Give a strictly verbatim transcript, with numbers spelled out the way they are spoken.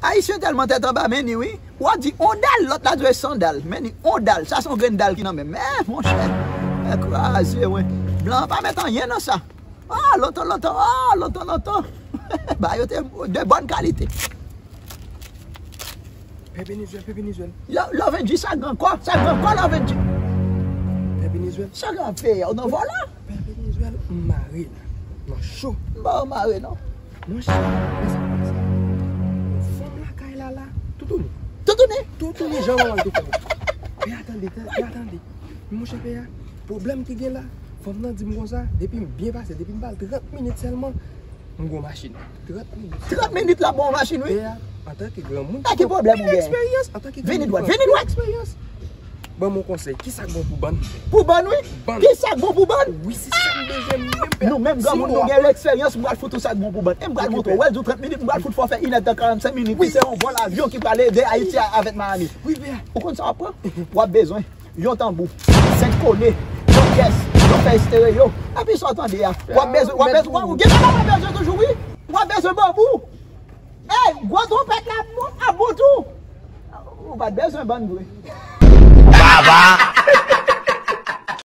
Ayisyen tèlman tèt anba, men ni wi. W ap di on dal, lòt la di w e san dal. Men ni on dal, sa se yon grenn dal ki nan men m. Eh, monchè, eh, kraze, wi. Blan an pa met anyen nan sa. Ah, lontan, lontan, ah, lontan, lontan. Ba yo te de bòn kalite. Pè Benizwèl, Pè Benizwèl. Love and G, sa gran kò, sa gran kò, Love and G. Pè Benizwèl. Sa gran fè yo nan vòlò. Pè Benizwèl, m mare la. Mwen cho. M pa mare non. Monchè, men sa, men sa. Fanm lakay la la, toutouni. Toutouni? Toutouni, jan manman l te fè. Pè a tande, pè a tande. Monchè pè a, pwoblèm ki gen la, fanm nan di m konsa, depi m byen pase, depi m ba l trant minit sèlman, m gon machin. Trant minit. Trant minit la bon machin, wi. Pè a, antanke granmoun, ki pwoblèm ou gen? Eksperyans, antanke granmoun, vini dwat, vini dwat. Eksperyans. Ban m yon konsèy, ki sa k bon pou bann? Pou bann, wi. Bann. Ki sa k bon pou bann? Wi, se sa m bezwen menm, pè. Nou menm granmoun, nou gen eksperyans, m pral fout ou sa k bon pou bann. E m pral montre w, wè, di w trant minit, m pral fout fòfè inèdtan, karannsenk minit, ki se yon vòl avyon ki pral ede Ayiti a avèk Miami. Wi, pè. Ou konn sa w ap pran? W ap bezwen yon tanbou, senk kole, yon kès, yon fèy estereyo. Epi sa w tande a, w ap bezwen, w ap bezwen, w gen bagay w ap bezwen toujou, wi. W ap bezwen banbou. Ey, gwo twonpèt la ap bon, ap bon tou. Ou pa t bezwen bann vre. Baba!